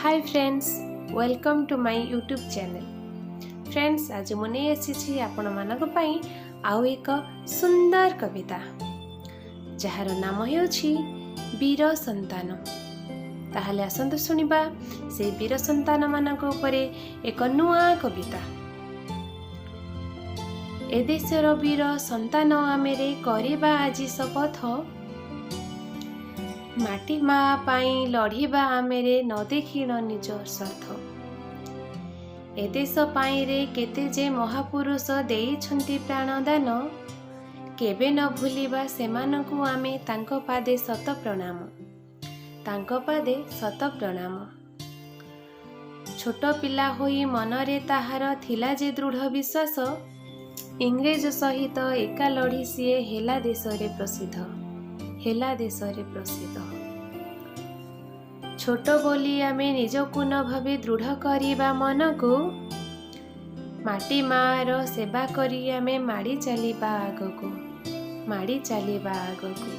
Hi friends, welcome to my YouTube channel. Friends, ଆଜି ମୁଁ ନେଇ ଆସିଛି ଆପଣମାନଙ୍କ ପାଇଁ ଆଉ ଏକ ସୁନ୍ଦର କବିତା, ଯାହାର ନାମ ହେଉଛି ବୀର ସନ୍ତାନ। ତାହେଲେ ଆସନ୍ତୁ ଶୁଣିବା ସେଇ ବୀର ସନ୍ତାନମାନଙ୍କ ଉପରେ ଏକ ନୂଆ କବିତା। ଏ ଦେଶର ବୀର ସନ୍ତାନ ଆମେରେ କରିବା ଆଜି ଶପଥ, ମାଟି ମା ପାଇଁ ଲଢ଼ିବା ଆମେରେ ନ ଦେଖିଣ ନିଜ ସ୍ୱାର୍ଥ। ଏ ଦେଶ ପାଇଁରେ କେତେ ଯେ ମହାପୁରୁଷ ଦେଇଛନ୍ତି ପ୍ରାଣଦାନ, କେବେ ନ ଭୁଲିବା ସେମାନଙ୍କୁ ଆମେ, ତାଙ୍କ ପାଦେ ଶତ ପ୍ରଣାମ, ତାଙ୍କ ପାଦେ ଶତ ପ୍ରଣାମ। ଛୋଟ ପିଲା ହୋଇ ମନରେ ତାହାର ଥିଲା ଯେ ଦୃଢ଼ ବିଶ୍ୱାସ, ଇଂରେଜ ସହିତ ଏକା ଲଢ଼ି ସିଏ ହେଲା ଦେଶରେ ପ୍ରସିଦ୍ଧ, ହେଲା ଦେଶରେ ପ୍ରସିଦ୍ଧ। ଛୋଟ ବୋଲି ଆମେ ନିଜକୁ ନ ଭାବି ଦୃଢ଼ କରିବା ମନକୁ, ମାଟି ମାର ସେବା କରି ଆମେ ମାଡ଼ି ଚାଲିବା ଆଗକୁ, ମାଡ଼ି ଚାଲିବା ଆଗକୁ।